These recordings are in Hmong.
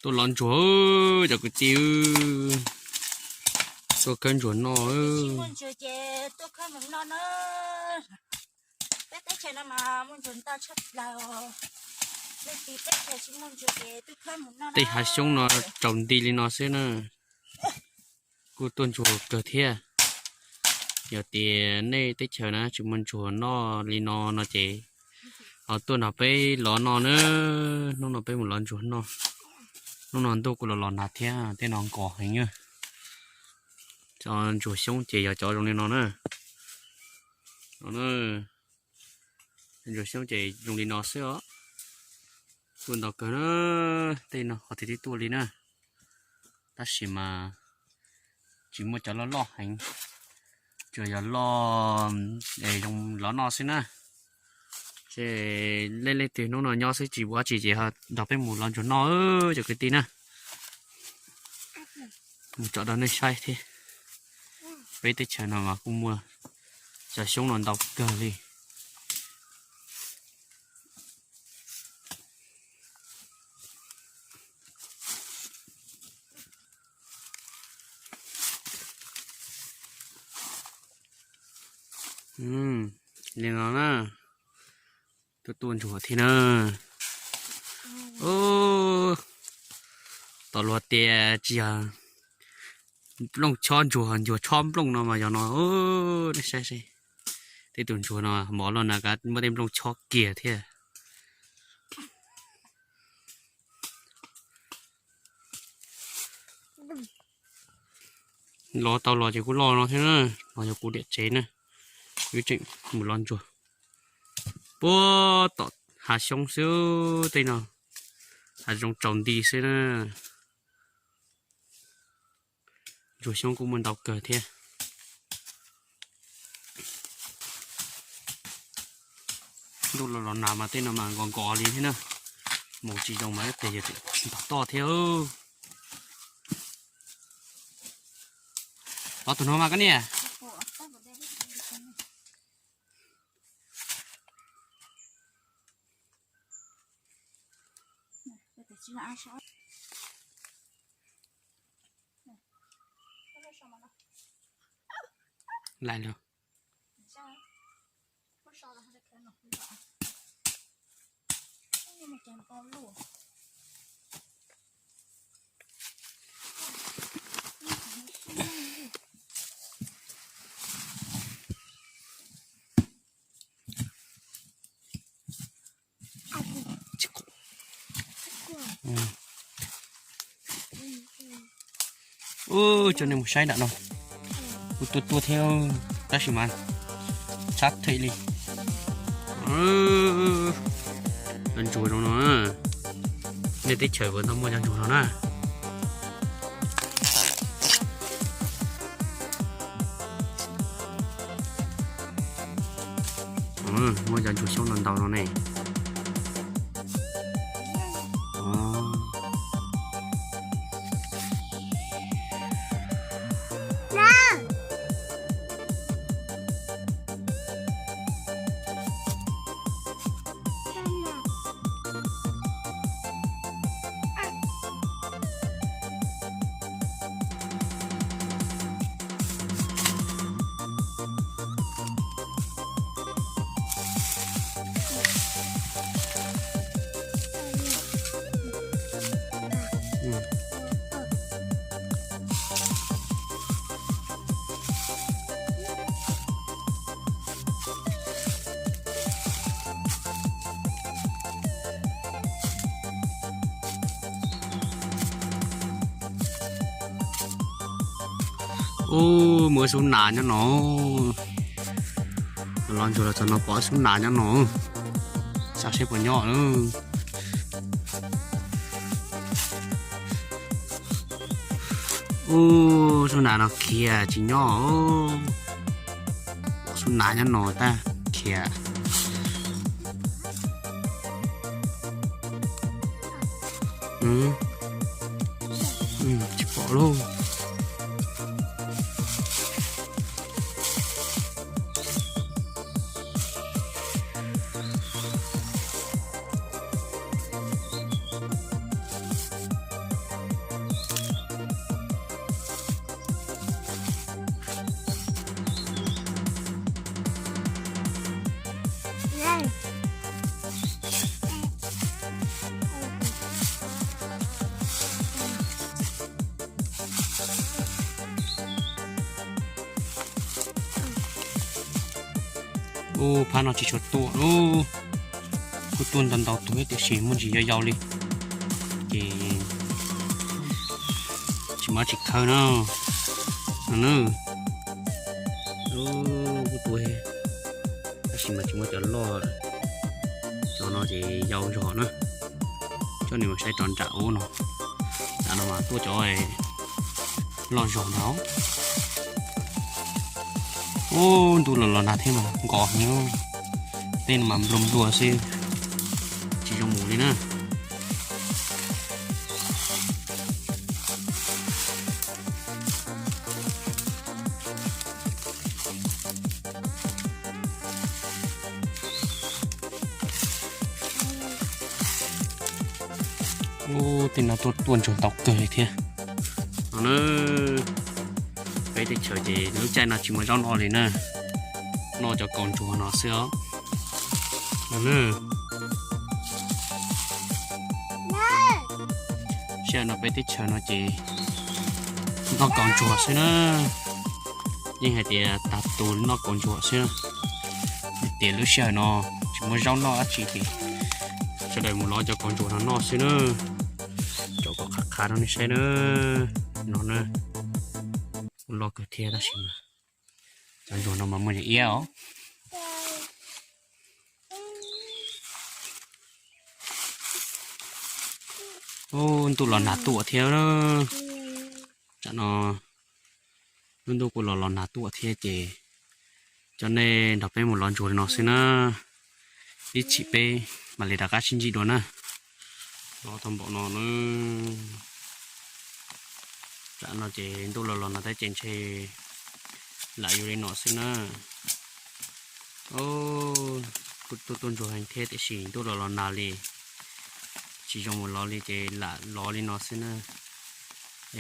Tuaj lov ntsuag, cov kwv tij, tuaj khawb ntsuag noj. Tej hav xyoob no raus nti li no xwb na. Kuj tuaj ntsuag kawg thiab. Yog tias nej teb chaws na tsis muaj ntsuag noj li no no ces ho tuaj nrog peb lov noj na. Hnub no peb mus lov ntsuag noj. Hnub no ntuj kuj los los nag thiab, tej no nkos heev. Cov ntsuag xyoob ces yog cov zoo li no na. Ntsuag xyoob ces zoo li no xwb os. Tuaj ntau kawg na, tej no qhov twg twb tuaj li na. Tab sis mas tsis muaj cov loj loj heev, tsuas yog loj es zoo lov noj xwb na. Ces leej leej twg hnub no nyob xwb tsis ua dab tsi ces ho nrog peb mus lov ntsuag noj cov kwv tij na. Mus tsom rau nej saib thiab. Peb teb chaws no mas kuj muaj cov xyoob no ntau kawg li. Li no na, tuaj tuaj ntsuag thiab na. Tau luag tias tsis yog nplooj chob ntsuag, ntsuag chob nplooj no mas yog no. Nej saib seb, tej tus ntsuag no mov los na muaj tej nplooj chob kiag thiab. Lov tau los ces kuj loj no thiab na, los yog kuv niam tsev na, kuv tseem mus lov ntsuag puag tom hav xyoob xwb tej no, hav zoov tsaus nti xwb na. Ntsuag xyoob kuj muaj ntau kawg thiab. Ntuj los los nag mas tej no mas nkos nkos li thiab na, mus tsis zoo mas ib pliag yog tseem ntog toj thiab. Lov tus no mas koj niam. Lais lug. Ub, coj nej mus saib nram no. Kuv tuaj tuaj thiab, tab sis mas tshab them li. Cov ntsuag zoo no, nej teb chaws puas tau muaj cov ntsuag no na? Muaj cov ntsuag xyoob no ntau no ne. Ub, muaj ib xub nas nyob no. Los ntsuag los txog no pom ib xub nas nyob no. Xav seb puas nyob. Ub, xub nas no khiav tsis nyob. Xub nas nyob no tag khiav. Tsis pom lauj. Ub, phab no tsis tshua tuaj ub. Kuj tuaj ntau ntau tus tiam sis muaj ntsis yau yau li, ces tsis muaj dab tsi khawb na. No na, kuj tuaj, tab sis mas tsis muaj cov loj. Cov no ces yau zog na. Coj nws mus saib rov nram ub no, nram no mas tuaj cov loj zog ntag. Ub, ntuj los los nag thiab mas nkos heev. Tej no mas nplua nplua xwb, tsis zoo mus li na. Ub, tej no tuaj tuaj ntsuag ntau kawg li thiab. No na, peb teb chaws ces lub caij no tsis muaj zaub noj li na, noj cov kaus ntsuag no xwb os. No na, sij hawm no peb teb chaws no ces noj kaus ntsuag xwb na. Yeej hais tias tag tus noj kaus ntsuag xwb. Tias lub sij hawm no tsis muaj zaub noj dab tsi ces sawv daws mus lov cov kaus ntsuag no noj xwb na. Cov kom qhav qhav rau nej saib na. No na, kuj loj kawg thiab tab sis mas cov ntsuag no mas muaj ntsis iab os. Ub, ntuj los nag tuaj thiab. Tsam no lub ntuj kuj los los nag tuaj thiab ces coj nej nrog peb mus lov ntsuag li no xwb na. Ib chim peb mam li rov qab sib ntsib dua na. Lov tau npaum no na. Tsam no ces ntuj los los nag thiab ces ntshe lam yuav li no xwb na. Kuj tuaj tuaj ntsuag heev thiab tiam sis ntuj los los nag li, tsis zoo mus lov li ces lam lov li no xwb na.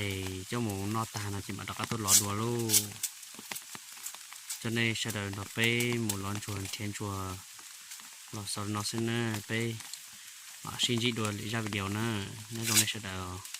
Es coj mus noj tag no ces mam rov qab tuaj lov dua lauj. Coj nej sawv daws nrog peb mus lov ntsuag nrhiav ntsuag los xaus li no xwb na. Peb mam sib ntsib dua lwm zaj video na. Nyob zoo nej sawv daws.